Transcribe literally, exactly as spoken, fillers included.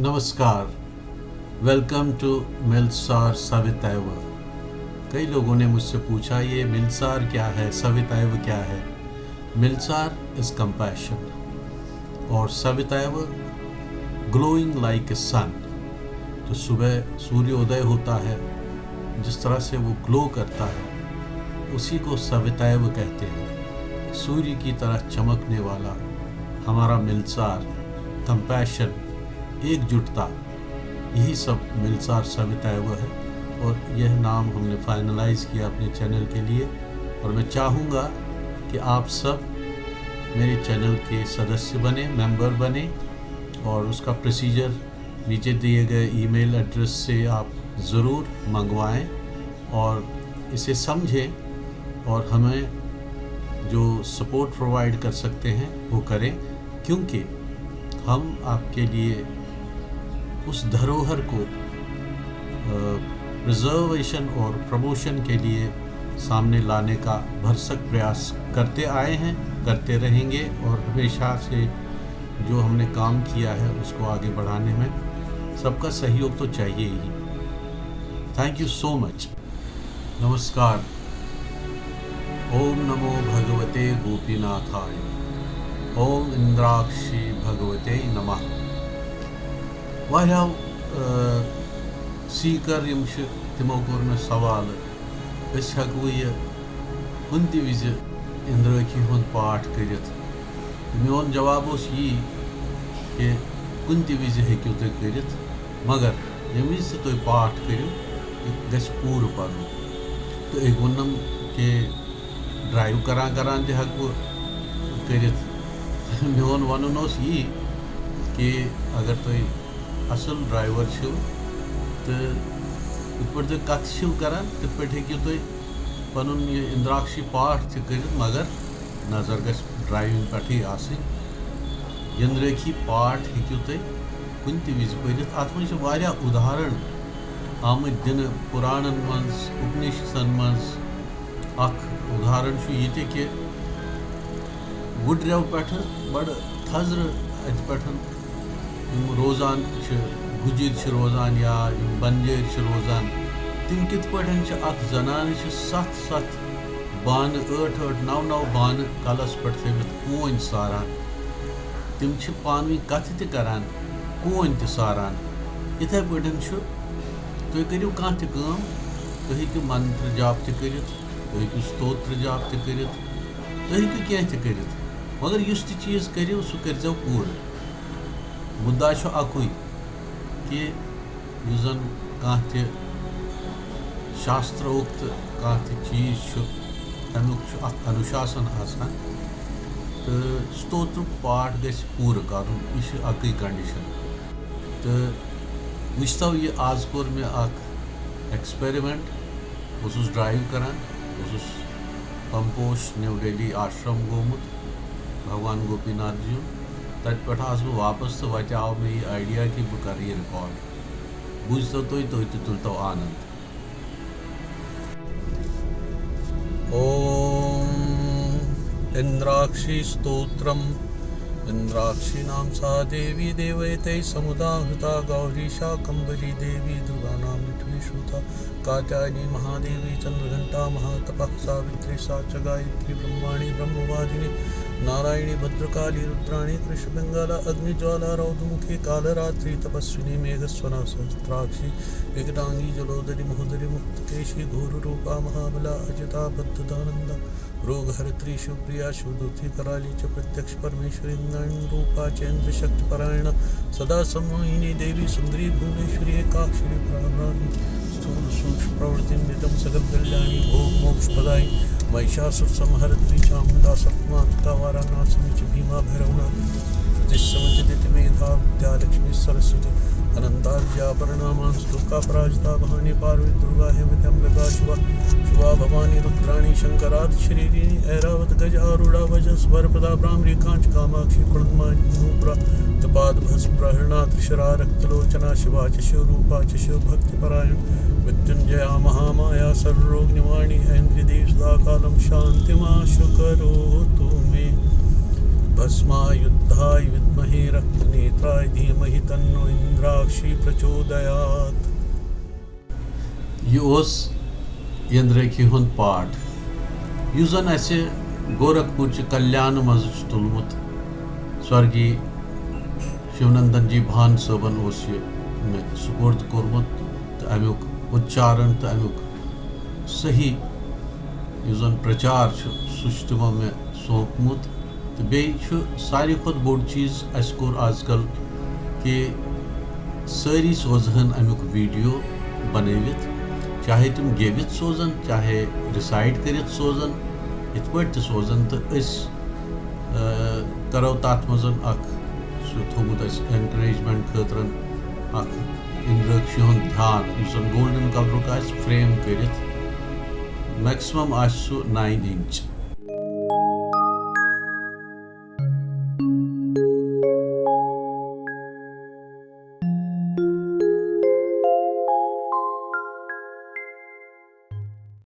नमस्कार, welcome to मिलसार सवितैव। कई लोगों ने मुझसे पूछा, ये मिलसार क्या है, सवितैव क्या है? मिलसार is compassion और सवितैव glowing like a sun। तो सुबह सूर्योदय होता है, जिस तरह से वो ग्लो करता है, उसी को सवितैव कहते हैं। सूर्य की तरह चमकने वाला हमारा मिलसार, कंपैशन, एकजुटता, यही सब मिलसार सवितैव है। और यह नाम हमने फाइनलाइज किया अपने चैनल के लिए। और मैं चाहूँगा कि आप सब मेरे चैनल के सदस्य बने, मेंबर बने, और उसका प्रोसीजर नीचे दिए गए ईमेल एड्रेस से आप ज़रूर मंगवाएं और इसे समझें और हमें जो सपोर्ट प्रोवाइड कर सकते हैं, वो करें, क्योंकि हम आपके लिए उस धरोहर को प्रिजर्वेशन और प्रमोशन के लिए सामने लाने का भरसक प्रयास करते आए हैं, करते रहेंगे और हमेशा से जो हमने काम किया है, उसको आगे बढ़ाने में सबका सहयोग तो चाहिए ही। Thank you so much। नमस्कार। ओम नमो भगवते गोपीनाथाय। ओम इंद्राक्षी भगवते नमः। واریاہو سیکر یِم چھِ، تِمو کوٚر مےٚ سوال، أسۍ ہٮ۪کوٕ یہِ کُنہِ تہِ وِزِ اِنٛدرٲکھی ہُنٛد پاٹھ کٔرِتھ؟ تہٕ میون جواب اوس یی کہِ کُنہِ تہِ وِزِ ہیٚکِو تُہۍ کٔرِتھ، مگر ییٚمہِ وِزِ تہِ تُہۍ پاٹھ کٔرِو، یہِ گژھِ پوٗرٕ پَرُن۔ تہٕ أکۍ ووٚننَم کہِ ڈرایو کران کران تہِ ہٮ۪کہٕ بہٕ کٔرِتھ۔ میون وَنُن اوس یی کہِ اگر تُہۍ اَصٕل ڈرایور چھِو تہٕ یِتھ پٲٹھۍ تُہۍ کَتھٕ چھِو کران، تِتھ پٲٹھۍ ہیٚکِو تُہۍ پَنُن یہِ اِنٛدراکشی پاٹھ تہِ کٔرِتھ، مگر نظر گژھِ ڈرایوِنٛگ پٮ۪ٹھٕے آسٕنۍ۔ اِنٛدرٲکھی پاٹھ ہیٚکِو تُہۍ کُنہِ تہِ وِزِ پٔرِتھ۔ اَتھ منٛز چھِ واریاہ اُداہرن آمٕتۍ دِنہٕ پُرانن منٛز، اُپنِشدن منٛز۔ اکھ اُداہرن چھُ یہِ تہِ کہِ وُڈرٮ۪و پٮ۪ٹھٕ بڑٕ تھزرٕ اَتہِ پٮ۪ٹھ یِم روزان چھِ، گُجِرۍ چھِ روزان یا یِم بنجٲرۍ چھِ روزان، تِم کِتھ پٲٹھۍ چھِ، اکھ زنانہٕ چھِ ستھ ستھ بانہٕ، ٲٹھ ٲٹھ، نو نو بانہٕ کلس پٮ۪ٹھ تھٲوِتھ کوٗنۍ ساران۔ تِم چھِ پانہٕ ؤنۍ کتھٕ تہِ کران، کوٗنۍ تہِ ساران۔ یِتھے پٲٹھۍ چھُ، تُہۍ کٔرِو کانٛہہ تہِ کٲم، تُہۍ ہیٚکِو منتر جاپ تہِ کٔرِتھ، تُہۍ ہیٚکِو ستوتر جاپ تہِ کٔرِتھ، تُہۍ ہیٚکِو کینٛہہ تہِ کٔرِتھ، مگر یُس تہِ چیٖز کٔرِو، سُہ کٔرۍزیو پوٗرٕ۔ مُدا چھُ اَکُے کہِ یُس زَن کانٛہہ تہِ شاستروکت کانٛہہ تہِ چیٖز چھُ، تَمیُک چھُ اَکھ انُشاسن آسان، تہٕ ستوترُک پاٹھ گژھِ پوٗرٕ کَرُن۔ یہِ چھِ اَکٕے کنڈیشن۔ تہٕ وٕچھتو، یہِ آز کوٚر مےٚ اَکھ ایکسپیرمنٹ۔ بہٕ اوسُس ڈرایو کران، بہٕ اوسُس پمپوش نیو دہلی آشرم گوٚمُت، بھگوان گوپی ناتھ جی یُن۔ تتہِ پٮ۪ٹھ آس بہٕ واپس تہٕ وتہِ آو مےٚ یہِ آیڈیا کہِ بہٕ کرٕ یہِ ریکارڈ۔ بوٗزتو تُہۍ، تُہۍ تہِ تُلتو آنند۔ ॐ इन्द्राक्षीस्तोत्रम्। इन्द्राक्षीणां सा देवी देवैतैः समुदाहृता। गौरी शाकम्भरी देवी दुर्गाणां विठ्वी श्रुता। कात्यायनी महादेवी चन्द्रघण्टा महातपः। सावित्री सा च गायत्री ब्रह्माणी ब्रह्मवादिनी। नारायणी भद्रकाली रुद्राणी कृष्णपिङ्गला अग्निज्वाला रौद्रमुखी कालरात्रि तपस्विनी मेघस्वना सहस्राक्षी विकटाङ्गी जलोदरी महोदरी मुक्तकेशी घोररूपा महाबला अजिता बद्धदानन्दा रोगहरत्री शिवप्रिया शिवदूती कराली च प्रत्यक्ष परमेश्वरी इन्द्राणी रूपा चेन्द्रशक्तिपरायणा सदा सम्मोहिनी देवी सुन्दरी भुवनेश्वरी एकाक्षरी प्राणानी स्थूल सूक्ष्म प्रवृत्तिं नितं सकल कल्याणी भोग मोक्ष प्रदायिनी महिषासुर संहरत्री चामुण्डा सप्तमातृका वाराणासिनी च भीमा भैरवनाथ त्रिदिशसमजितमेधा विद्यालक्ष्मी सरस्वती अनन्ताद्यापरनामानि श्लोका पराजिता भवानी पार्वती दुर्गा हेमवती अम्बिका शिवा शिवा भवानी रुद्राणी शंकरादिशरीरिणी ऐरावत गज आरूढा वज्रस्वरपदा भ्रामरी कांच कामाक्षी कुण्डमानी नूपुरा त्रिपाद भस्म प्रहरणा त्रिशरा रक्तलोचना शिवा च शिवरूपा च शिवभक्तिपरायण मृत्युंजया महामाया सर्वरोग निवारणी ऐन्द्री देवी सदा कालं शान्तिमाशु करोतु मे भस्मायुद्धाय विद्महे रक्तनेत्राय धीमहि तन्नो इन्द्राक्षी प्रचोदयात्। یہِ اوس یندرٲکھی ہُنٛد پارٹ، یُس زن اسہِ گورکھپور چہِ کلیان منٛز چھُ تُلمُت۔ سورگی شِونندن جی بھان صٲبن اوس یہِ مےٚ سپرد کوٚرمُت، تہٕ امیُک اُچارن تہٕ امیُک صحیح یُس زن پرچار چھُ، سُہ چھُ تِمو مےٚ سونپمُت۔ تہٕ بیٚیہِ چھُ ساروی کھۄتہٕ بوٚڑ چیٖز، اسہِ کوٚر آز کل کہِ سٲری سوزہن امیُک ویٖڈیو بنٲوِتھ، چاہے تِم گیٚوِتھ سوزن، چاہے رِسایٹ کٔرِتھ سوزن، یِتھ پٲٹھۍ تہِ سوزن، تہٕ أسۍ، آ، کرو تتھ منٛز اکھ، سُہ تھوٚومُت اسہِ اینکریجمنٹ خٲطرٕ اکھ اندرٲکشی ہُنٛد دھیان، یُس زن گولڈن کلرُک آسہِ، فریم کٔرِتھ، میکسِمم آسہِ سُہ ناین انچ۔